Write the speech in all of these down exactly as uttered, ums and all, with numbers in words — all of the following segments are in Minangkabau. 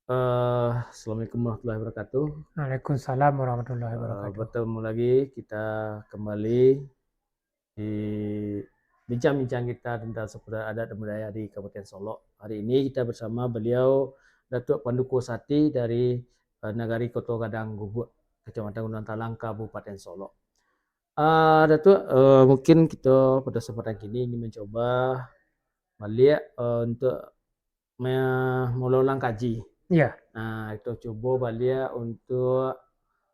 Eh, Assalamualaikum warahmatullahi wabarakatuh. Waalaikumsalam warahmatullahi Eh, wabarakatuh. Bertemu lagi kita kembali di bincang-bincang kita tentang seputar adat dan budaya di Kabupaten Solok. Hari ini kita bersama beliau, Datuk Pandu Kosati dari, eh, Nagari Koto Gadang Guguk, Kecamatan Gunung Talang, Kabupaten Solok. Ah, Datuk, eh, mungkin kita pada kesempatan kini ingin mencoba baliak, eh, untuk me-, maulang-ulang kaji. Iya. Nah, kita cubo baliak untuk,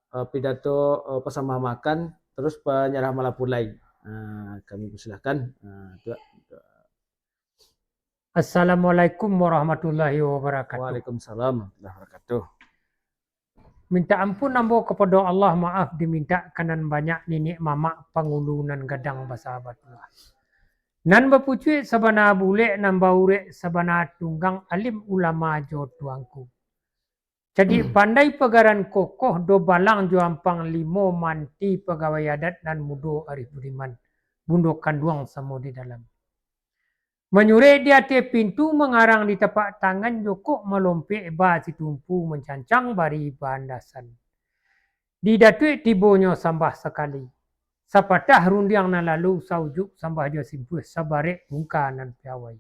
eh, pidato, eh, pasambahan makan, terus panyarahan malapulai. Nah, kami persilahkan. Nah, Datuk. Assalamualaikum warahmatullahi wabarakatuh. Waalaikumsalam warahmatullahi wabarakatuh. Mintak ampun ambo kapado Allah, maaf dimintak ka nan banyak, niniak mamak pangulu nan gadang basahabatullah. Nan bapucuik sabana bulek, nan baurek sabana tunggang, alim ulama jo tuangku. Cadiak pandai pagaran kokoh, do balang jo ampang limo, manti pagawai adat nan mudo arih budiman, bundo kanduang samo di dalam. Manyurek di ateh pintu, mangarang di tapak tangan, jokok malompek ba situmpu, mancancang bari baandasan. Di Datuak tibonyo sambah sakali. Sapatah rundiang nan lalu, saujuk sambah jo simpuah, sabarek bungka nan piawai.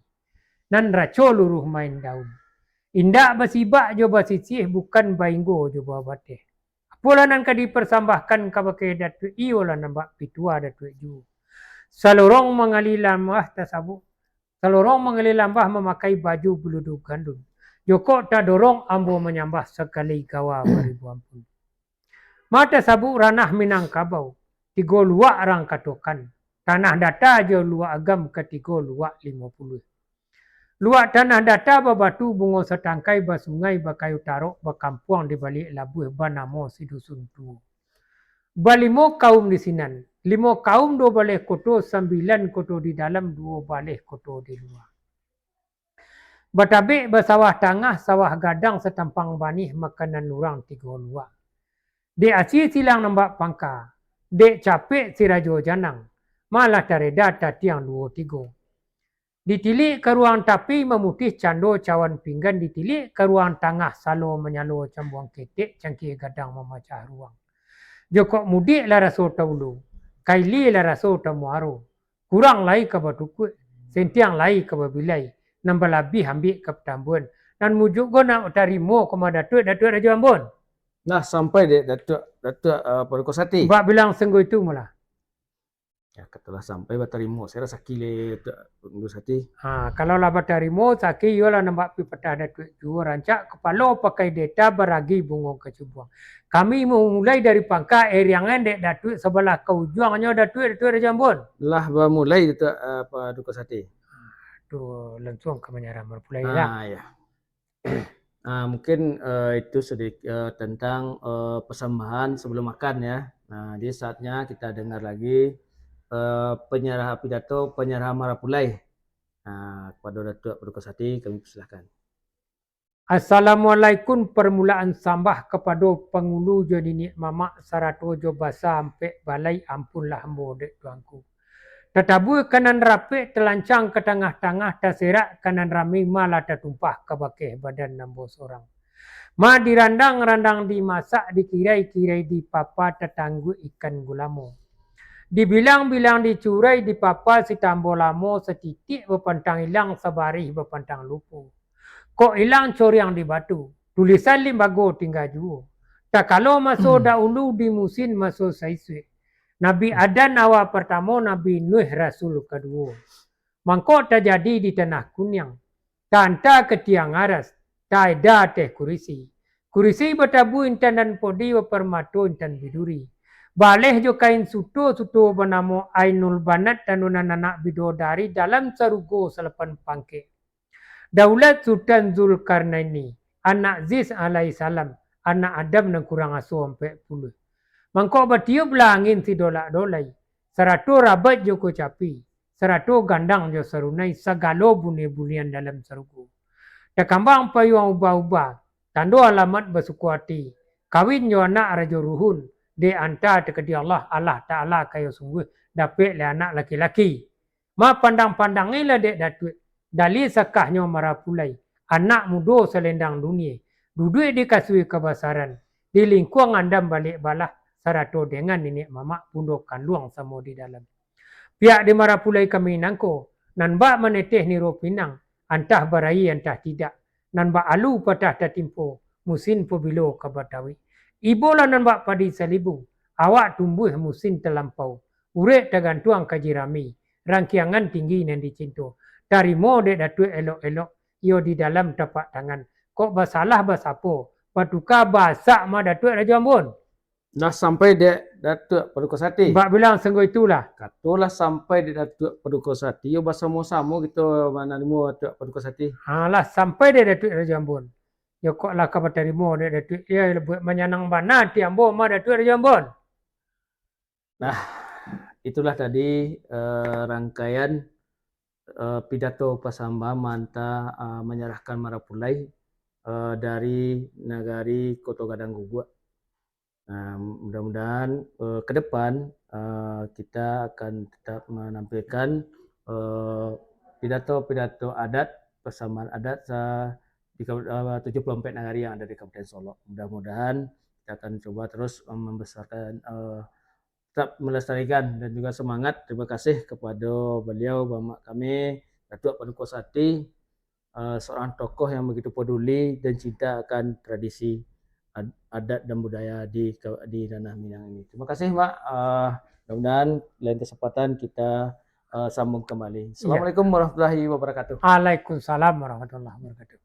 Nan raco luruh main daun. Indak basibak jo basisiah, bukan bainggo jo babateh. Apolah nan ka diparsambahkan kabake Datuak, iyolah nan bak pituah Datuak juo. Salorong mangali lambah tasabuik, salorong mangali lambah mamakai baju buludu gandun. Jokok tadorong ambo manyambah, sakali gawa baribu ampun. Ma tasabuik ranah Minangkabau, tigo luak rang katokan, Tanah Data jo Luak Agam, katigo luak limo puluah. Luak Tanah Data babatu bungo satangkai, basungai bakayu tarok, bakampuang di baliak labuah, banamo Sidusun Tuo. Balimo kaum di sinan, limo kaum duo baleh koto, sambilan koto di dalam, duo baleh koto di lua. Batabek basawah tangah, sawah gadang satampang banih, makanan urang tigo luak. Dek asie silang nan bak pangka, dek capek si rajo janang, malah tareda tatiang duo tigo. Ditilik ka ruang tapi, mamutih cando cawan pinggan, ditilik ka ruang tangah, salo manyalo cambuang ketek, cangkia gadang mamacah ruang. Jokok mudiak lah raso taulu, kaili lah raso tamuaro. Kurang lai ka batukuak, sentiang lai ka babilai, nan balabiah ambiak ka patambuan, nan mujuik ko nak tarimo ka ma Datuak, Datuak Rajo Ambon. Nah, sampai dek Datuak, Datuak, eh, Paduko Sati. Bak bilang sanggo itu mula. Ya, katolah sampai batarimo, saya rasa kile Datuak Paduko Sati. Ha, kalau lah batarimo, saki iyolah nan bak pipatah Datuak juo, rancak kapalo pakai deta, baragi bungo kacubuang. Kami mamulai dari pangka, eriangan dek Datuak sabalah ka ujuangnyo, Datuak, Datuak Rajo Ambon. Lah bamulai Datuak, eh, Paduko Sati. Tu langsuang ka manyarah malapulai lah. Ah, ya. Ah, mungkin, eh, itu sedikit, eh, tentang, eh, persembahan sebelum makan, ya. Nah, jadi saatnya kita dengar lagi, eh, penyerah pidato penyerahan malapulai. Nah, kepada Datuak Paduko Sati, kami persilahkan. Assalamualaikum, parmulaan sambah kapado pangulu jo niniak mamak sarato jo basa ampek balai, ampunlah ambo dek tuangku. Tatabua ka nan rapek, talancang ka tangah-tangah, taserak ka nan rami, malah tatumpah kabake badan ambo sorang. Ma dirandang-randang dimasak, dikirai-kirai dipapa, tatangguak ikan gulamo. Dibilang-bilang dicurai dipapa, sitambo lamo, satitiak bapantang ilang, sabarih bapantang lupo. Kok ilang coriang di batu, tulisan limbago tingga juo. Takalo maso dahulu di musin maso saisuak. Nabi Adam awa partamo, Nabi Nuh rasul kaduo. Mangko tajadi di tanah kuniang, taanta ka tiang aras, taeda ateh kurisi. Kurisi batabua intan nan podi, baparmato intan biduri. Baleh jo kain suto, suto banamo Ainul Banat, tanunan anak bidodari dalam sarugo salapan pangkek. Daulat Sultan Zulkarnaini, anak Ziz alaihissalam, anak Adam nan kurang aso ampek puluah. Mangko batiuplah angin sidolak-dolai, sarato rabat jo kocapi, sarato gandang jo sarunai, sagalo bunia-bunian dalam sarugo. Takambang payuang uba-uba, tando alamat basuko ati, kawin jo anak Rajo Ruhun, dek anta takadi Allah, Allah Taala kayo sungguah, dapek lai anak laki-laki. Ma pandang-pandang ilah dek Datuak, dali sakahnyo marapulai, anak mudo salendang dunie, Duduak di kasua kabasaran, di lingkuang andam baliak balah, sarato dengan niniak mamak bundo kanduang samo di dalam. Pihak di marapulai kami nangko, nan bak maneteh niro pinang, antah baraia antah tidak, nan bak alu patah tatimpo, musin pabilo ka batawik. Ibolah nan bak padi salibu, awak tumbuah musin talampau, urek tagantuang ka jirami, rangkiangan tinggi nan dicinto. Tarimo dek Datuak elok-elok, iyo di dalam tapak tangan. Kok basalah basapo, batuka basak mah Datuak Rajo Ambon. Lah sampai dek Datuak Paduko Sati. Bak bilang sangko itulah. Katolah sampai dek Datuak Paduko Sati, yo basamo-samo kito manarimo Datuak Paduko Sati. Ha, lah sampai dek Datuak Rajo Ambon. Yo kok lah ka batarimo dek Datuak, yo buek manyanang bana ati ambo mah Datuak Rajo Ambon. Nah, itulah tadi, eh, rangkaian, eh, pidato pasambahan manta, eh, manyarahkan marapulai, eh, dari nagari Koto Gadang Guguak. Nah, mudah-mudahan, eh, ke depan, eh, kita akan tetap menampilkan, eh, pidato-pidato adat, pasambahan adat sa-, di Kab-, eh, tujuh puluh empat nagari yang ada di Kabupaten Solok. Mudah-mudahan kita akan coba terus, eh, membesarkan, eh, tetap melestarikan dan juga semangat. Terima kasih kepada beliau, Bamak kami, Datuak Paduko Sati, eh, seorang tokoh yang begitu peduli dan cinta akan tradisi ad-, adat dan budaya di ke-, di Ranah Minang ini. Terima kasih, Mak. Eh, mudah-mudahan lain kesempatan kita, eh, sambung kembali. Iya. Assalamualaikum warahmatullahi wabarakatuh. Waalaikumsalam warahmatullahi wabarakatuh.